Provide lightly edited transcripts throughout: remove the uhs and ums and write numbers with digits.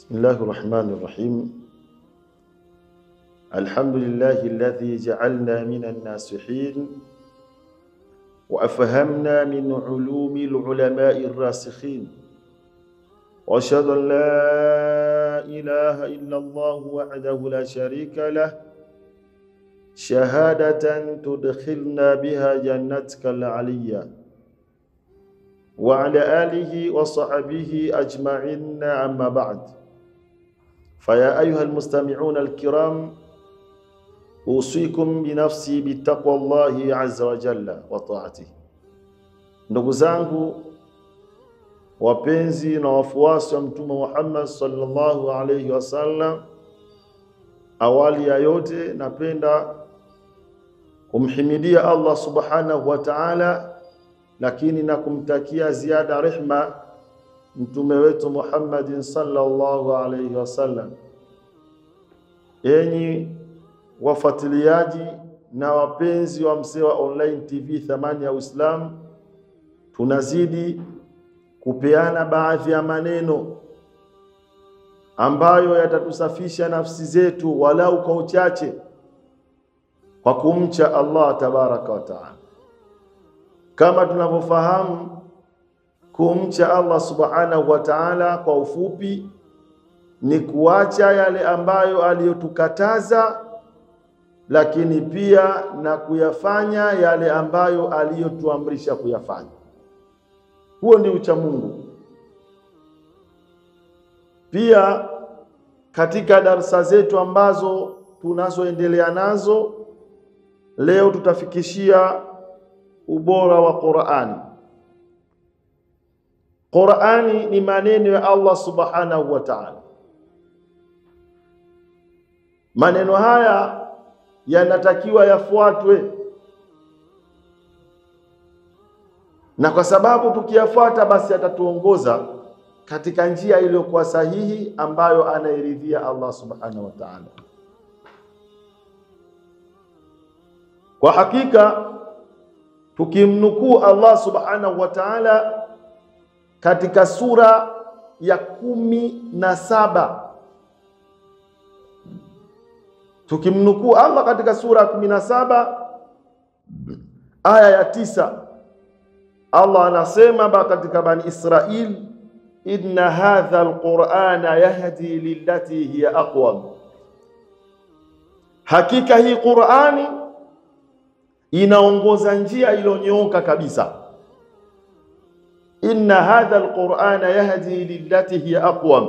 Bismillahir Rahmanir Rahim. Alhamdulillahi alladhi ja'alna minan nasihin wa afhamna min ulumil ulama'ir rasikhin. Wa ashhadu an la ilaha illa Allah wahdahu la sharika lah. Shahadatan tudkhilna biha jannatika al-aliyya. Wa ala alihi wa sahbihi ajma'in, amma ba'd. Faya ayuha almustami'un alkiram, usikum binafsi bitaqwa Allahi azza wa jalla wa ta'atihi. Ndugu zangu wapenzi na wafuasi wa Mtume Muhammad sallallahu alayhi wasallam, awali ya yote napenda kumhimidia Allah subhanahu wa ta'ala, lakini na kumtakia ziada rehma Mtume wetu Muhammadin sallallahu alayhi wasallam. Enyi wafuatiliaji na wapenzi wa Msewa Online TV, thamani ya Uislamu, tunazidi kupeana baadhi ya maneno ambayo yatatusafisha nafsi zetu walau kwa uchache, kwa kumcha Allah tabaraka wa taala. Kama tunavyofahamu, kumcha Allah subhanahu wa ta'ala kwa ufupi ni kuacha yale ambayo aliyotukataza, lakini pia na kuyafanya yale ambayo aliyotuamrisha kuyafanya. Huo ndio ucha Mungu. Pia katika darasa zetu ambazo tunazoendelea nazo leo, tutafikishia ubora wa Qur'ani. Qur'ani ni maneno ya Allah subhanahu wa ta'ala. Maneno haya yanatakiwa yafuatwe, na kwa sababu tukiyafuata basi atatuongoza katika njia iliyokuwa sahihi ambayo anairidhia Allah subhanahu wa ta'ala. Kwa hakika tukimnukuu Allah subhanahu wa ta'ala katika sura ya 17, tukimnukuu Allah katika sura ya 17 aya ya 9, Allah anasema katika Bani Israil, inna hadha alqur'ana yahdi lillati hiya aqwam, hakika hii Qur'ani inaongoza njia iliyonyooka kabisa. Inna hadha alqur'ana yahdi lillati hiya aqwam,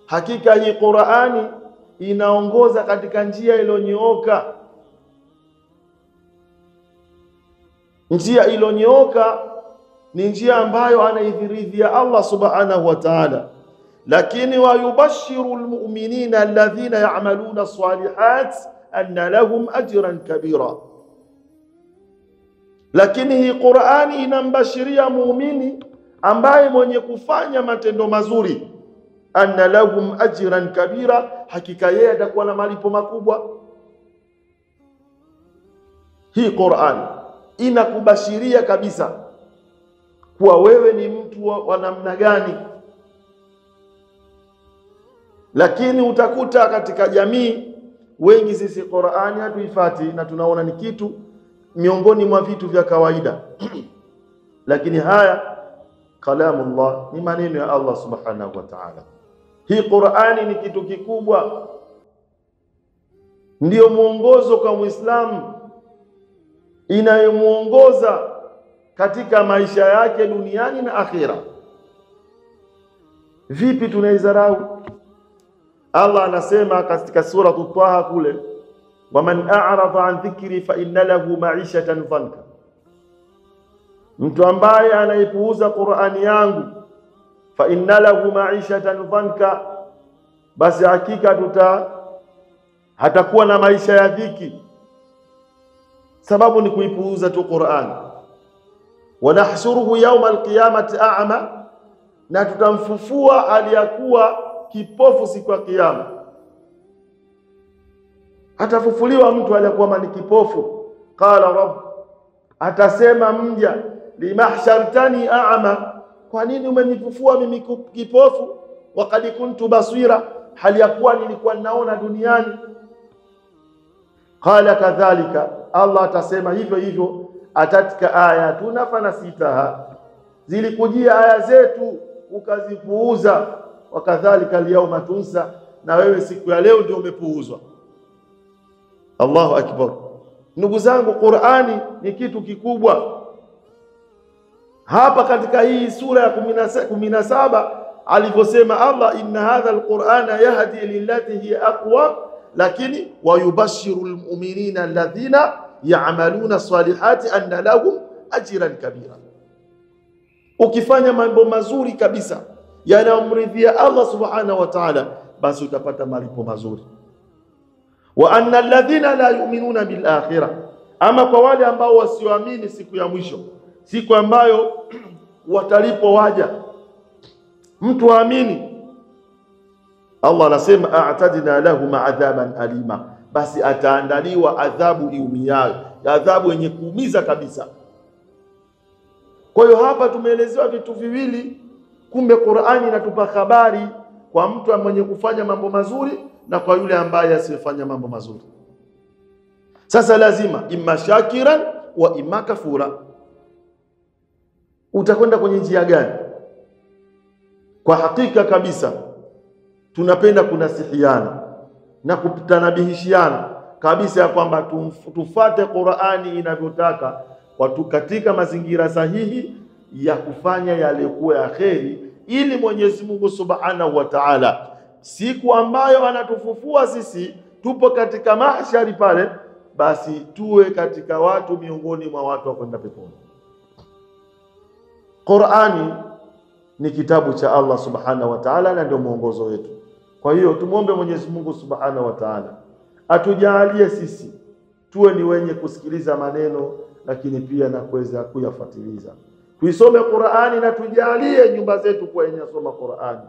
hakika hii Qur'ani inaongoza katika njia iliyonyooka. Njia iliyonyooka ni njia ambayo anaidhiridhia Allah subhanahu wa ta'ala. Lakini wayubashiru almu'minina alladhina ya'maluna as-salihat anna lahum ajran kabira, lakini hii Qur'ani inambashiria muumini ambaye mwenye kufanya matendo mazuri, anna lahum ajran kabira, hakika yeye atakuwa na malipo makubwa. Hii Qur'an inakubashiria kabisa kuwa wewe ni mtu wa namna gani. Lakini utakuta katika jamii wengi sisi Qur'ani hatuifati na tunaona ni kitu miongoni mwa vitu vya kawaida. Lakini haya kalamullah, ni maneno ya Allah subhanahu wa ta'ala. Hii Qur'ani ni kitu kikubwa, ndiyo mwongozo kwa Muislamu, inayomuongoza katika maisha yake duniani na akhira. Vipi tunaidharau? Allah anasema katika sura Taha kule, waman a'rada an dhikri fa inna lahu ma'ishatan dhanka, mtu ambaye anaipuuza Qur'ani yangu, fa inna lahu ma'ishatan dhanka, basi hakika hatakuwa na maisha ya dhiki. Sababu ni kuipuuza tu Qur'ani. Wanahshuruhu yawma alqiyamati a'ma, na tutamfufua aliyakuwa kipofu siku ya kiyama. Atafufuliwa mtu aliyekuwa ni kipofu. Qala rabb, atasema mja, limahshartani a'ma, kwa nini umenifufua mimi kipofu? Waqad kuntu basira, hali ya kuwa nilikuwa naona duniani. Qala kadhalika, Allah atasema hivyo hivyo, atatka ayatuna fanasitaha, zilikujia aya zetu ukazipuuza. Wakadhalika alyawma tunsa, na wewe siku ya leo ndio umepuuzwa. Allahu akbar. Ndugu zangu, Qur'ani ni kitu kikubwa. Hapa katika hii sura ya 17 alivyosema Allah, inna hadha alqur'ana yahdi lillati hiya aqwa, lakini wayubashiru almu'minina alladhina ya'maluna salihati anna lahum ajran kabira. Ukifanya mambo mazuri kabisa yanayomridhia Allah subhanahu wa ta'ala, basi utapata malipo mazuri. Wa anna alladhina la yu'minuna bil akhirah, ama kwa wale ambao wasioamini siku ya mwisho, siku ambayo watalipo waja, mtu aamini, Allah anasema a'tadna lahum adhaban alima, basi ataandaliwa adhabu iumiayo, adhabu yenye kuumiza kabisa. Kwa hiyo hapa tumeelezewa vitu viwili. Kumbe Qur'ani inatupa habari kwa mtu mwenye kufanya mambo mazuri na kwa yule ambaye asiyefanya mambo mazuri. Sasa lazima imma shakiran wa imma kafura. Utakwenda kwenye njia gani? Kwa hakika kabisa tunapenda kunasihiana na kutanabihishiana kabisa ya kwamba tufate Qur'ani inavyotaka watu katika mazingira sahihi ya kufanya yaliyokuwa ya kheri, ili Mwenyezi Mungu Subhanahu wa Ta'ala siku ambayo anatufufua sisi tupo katika mahshari pale, basi tuwe katika watu miongoni mwa watu wa kwenda peponi. Qur'ani ni kitabu cha Allah Subhanahu wa Ta'ala na ndio mwongozo wetu. Kwa hiyo tumuombe Mwenyezi Mungu Subhanahu wa Ta'ala atujalie sisi tuwe ni wenye kusikiliza maneno, lakini pia na kuweza kuyafuatiliza. Tuisome Qur'ani na tujalie nyumba zetu kuwa yenye soma Qur'ani,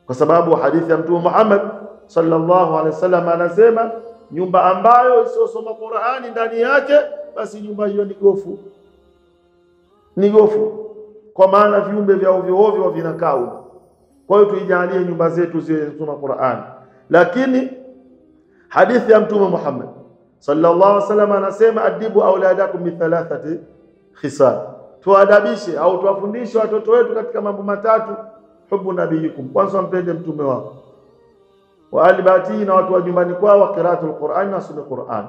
kwa sababu hadithi ya Mtume Muhammad sallallahu alaihi wasallam anasema nyumba ambayo isiyosoma Qur'ani ndani yake, basi nyumba hiyo ni gofu, ni gofu, kwa maana viumbe vya ovyo ovyo vinakaa huko. Kwa hiyo tuijalie nyumba zetu ziwe zinasoma Qur'ani. Lakini hadithi ya Mtume Muhammad sallallahu alaihi wasallam anasema adibu auladakum bi thalathati khisal, tuadabishe au tuwafundishe watoto wetu katika mambo matatu. Hubu nabiyikum, kwanza mpende mtume wako, wa alibatihi, na watu wa nyumbani kwao, wa qiraatul Qur'an, na wasome Qur'an.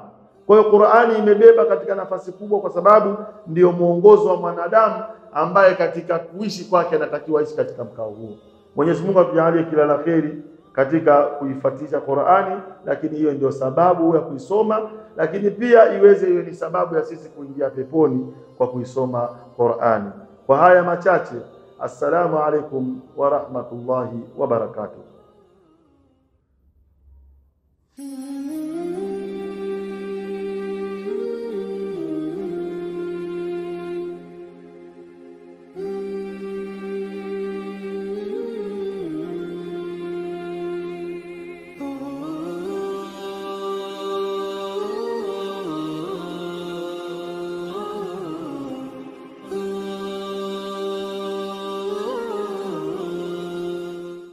Kwa hiyo Qur'ani imebeba katika nafasi kubwa, kwa sababu ndiyo mwongozo wa mwanadamu ambaye katika kuishi kwake anatakiwa aishi katika mkao huo. Mwenyezi Mungu atujalie kila la kheri katika kuifuatisha Qur'ani, lakini hiyo ndio sababu ya kuisoma, lakini pia iweze iwe ni sababu ya sisi kuingia peponi kwa kuisoma Qur'ani. Kwa haya machache, assalamu alaikum wa rahmatullahi wa barakatuh.